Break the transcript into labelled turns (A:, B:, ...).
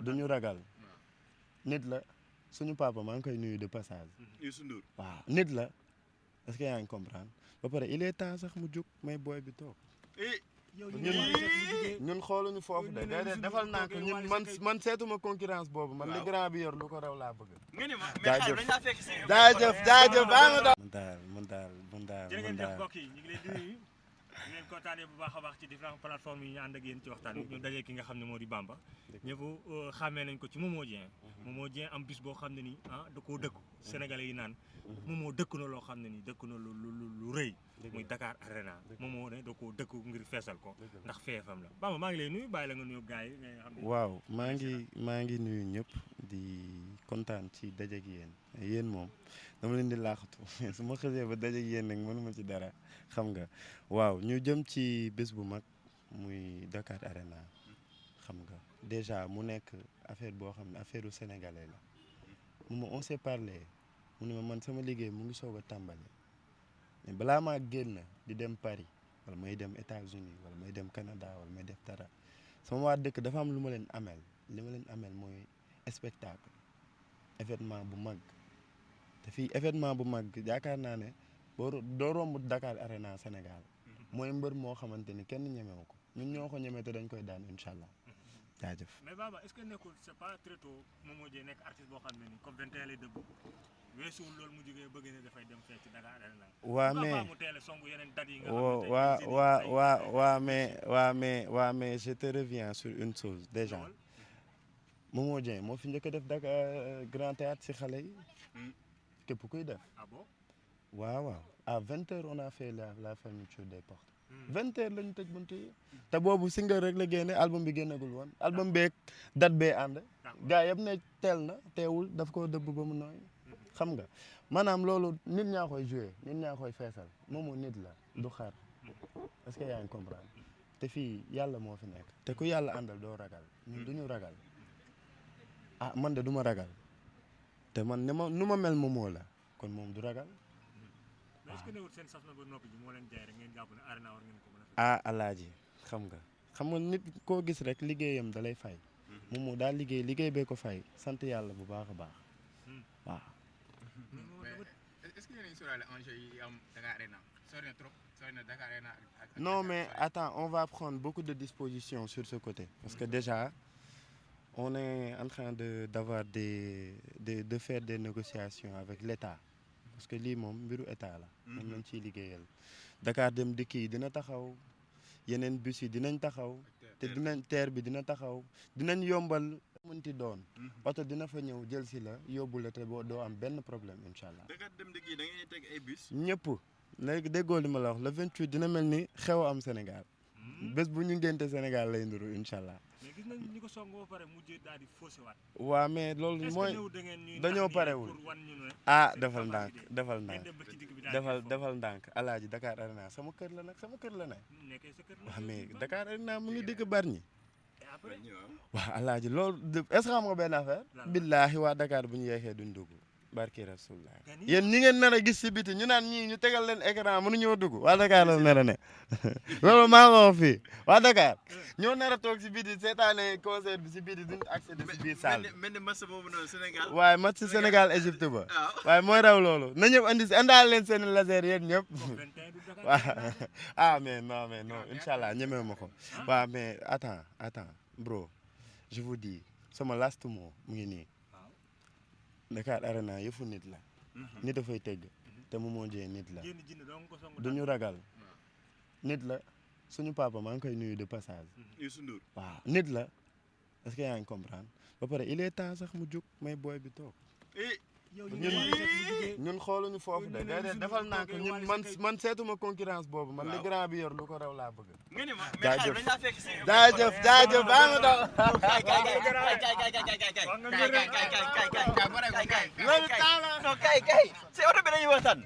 A: duñu ragal nit la suñu papa maa ngi koy nuyu de passage.
B: Youssou Ndour
A: waaw nit la est-ce que yaa ngi comprendre ba pare il est temps sax mu jóg may booy bi toog. ñun xooluñu foofu de déedéet defal naa ko ñun man seetuma concurrence boobu man li grand bi yor lu ko raw laa bëgg. jaajëf mun daal
C: jërëjëf mbokk yi ñu ngi leen di nuyu ñu leen kontaanee bu baax a baax ci différentes plateformes yi ñu ànd ak yéen ci waxtaan bi ñu dajee ki nga xam ne moo di Bamba ñëpp xàmmee nañ ko ci Momo Dieng Momo Dieng am bis boo xam ne nii da koo dëkku sénégalais yi naan Momo dëkk na loo xam ne nii dëkk na lu rëy muy Dakar Arena Momo ne da koo dëkk ngir feesal ko ndax feefam la Bamba maa ngi lay nuyu bàyyi la nga nuyu gars yi nga xam ne
A: waaw maa ngi nuyu ñëpp di kontaan ci dajeeg yéen moom dama leen di laaxatu su ma xësee ba dajeeg yéen nag mënuma ci dara xam nga waaw ñu jëm ci bés bu mag muy Dakar Arena xam nga déjà mu nekk affaire boo xam ne affaire u sénégalais la on s'est parlé mu ne ma man sama liggéey mu ngi soog a tàmbali mais balaa maa génn di dem Paris wala may dem États-Unis wala may dem Canada wala may def dara sama waa dëkk dafa am lu ma leen amel li ma leen amel mooy spectacle événement bu mag te fii événement bu mag yaakaar naa ne doo romb Dakar Arena Sénégal mooy mbër moo xamante ni kenn ñemewu ko ñun ñoo ko ñemee te dañ koy daan incha allah jaajëf.
C: mais Baba est-ce que nekkul c'est pas très tôt Momo Dieng nekk artiste boo xam ne ni comme 21 lay dëbb weesuwul loolu mu jógee bëgg ne dafay dem fee ci Dakar Arena.
A: waa mais
C: mu teel a song yeneen dates yi nga
A: mais je te reviens sur une chose déjà Momo Dieng moo fi njëkk a def Dakar Grand Théâtre si xale yi képp kuy def.
C: ah bon
A: waaw à 20h on a fait la fermeture des portes. 20h lañu tëj bunt yi. te boobu single rek la génne album bi génnagul woon album beeg date bee ànd. gars yëpp ne teel na teewul daf ko dëbb ba mu nooy. xam nga maanaam loolu nit ñaa koy joué nit ñaa koy feesal Momo nit la du xaar est-ce que yaa ngi comprendre te fii yàlla moo fi nekk te ku yàlla àndal doo ragal ñun du ñu ragal man de du ma ragal te man nu ma mel Momo la kon moom du ragal.
C: mais est-ce que newul seen sas na ba noppi bi moo leen jaay rek ngeen jàpp ne Arena war ngeen ko mën a
A: alaaji xam nga nit koo gis rek liggéeyam da lay fay Momo daal liggéey bee ko fay sant yàlla bu baax a baax waaw.
B: est-ce que yéen a ngi sóoraale enjeu yi am Dakar Arena sori na trop sori na Dakar Arena
A: non mais attends on va prendre beaucoup de dispositions sur ce côté parce que déjà on est en train d'avoir de faire des négociations avec l'État parce que lii moom mbiru état la moom lañ ciy liggéeyal Dakar dem dikk yi dina taxaw yeneen bus yi dinañ taxaw te dinañ TER bi dina taxaw dinañ yombal mënti doon oto dina fa ñëw jël si la yóbbu la te doo am benn problème incha allah
B: Dakar dem dikk yi da ngeen teg ay bus
A: ñëpp léegi déggoo li ma la wax le 28 dina mel ni xew am Sénégal bés bu ñu ngénte Sénégal lay nduru incha allah.
C: mais gis nañ ñu ko song ba pare mujjee daal di faussé waat.
A: waaw mais loolu mooy dañoo parewul defal ndànk alaaji Dakar Arena sama kër la nag sama kër la ne. waaw mais Dakar Arena mu ngi digg Bargny. waaw alaaji loolu est-ce que xam nga benn affaire. billaahi waa Dakar bu ñu yeexee duñ dugg. barki rasulullah yéen ñi ngeen nar a gis si biti ñu naan ñii ñu tegal leen écran mënuñoo dugg waa Dakar la nar a ne loolu maa ngi wax fii waa Dakar ñoo nar a toog si biti seetaane concert bi si biti duñ accéder si biir salle
B: mel ni match boobu noonu Sénégal
A: waaye match Sénégal Égypte ba waaye mooy raw loolu na ñëpp andi si andaal leen seen laser yéen ñëpp waaw mais non incha allah ñemee ma ko waaw mais attends bro je vous dis sama last mot mu ngi nii Dakar Arena yëfu nit la nit a fay tëgg te Momo Dieng nit la duñu ragal nit la suñu papa maa ngi koy nuyu de passage.
B: Youssou Ndour
A: waaw nit la est-ce que yaa ngi comprendre ba pare il est temps sax mu jóg may booy bi toog ñun xooluñu foofu de déedéet defal naa ko ñun man seetuma concurrence boobu man li grand bi yor lu ko raw laa bëgg. jaajëf baa nga daw.
B: kay c'est oto bi dañuy waxtaan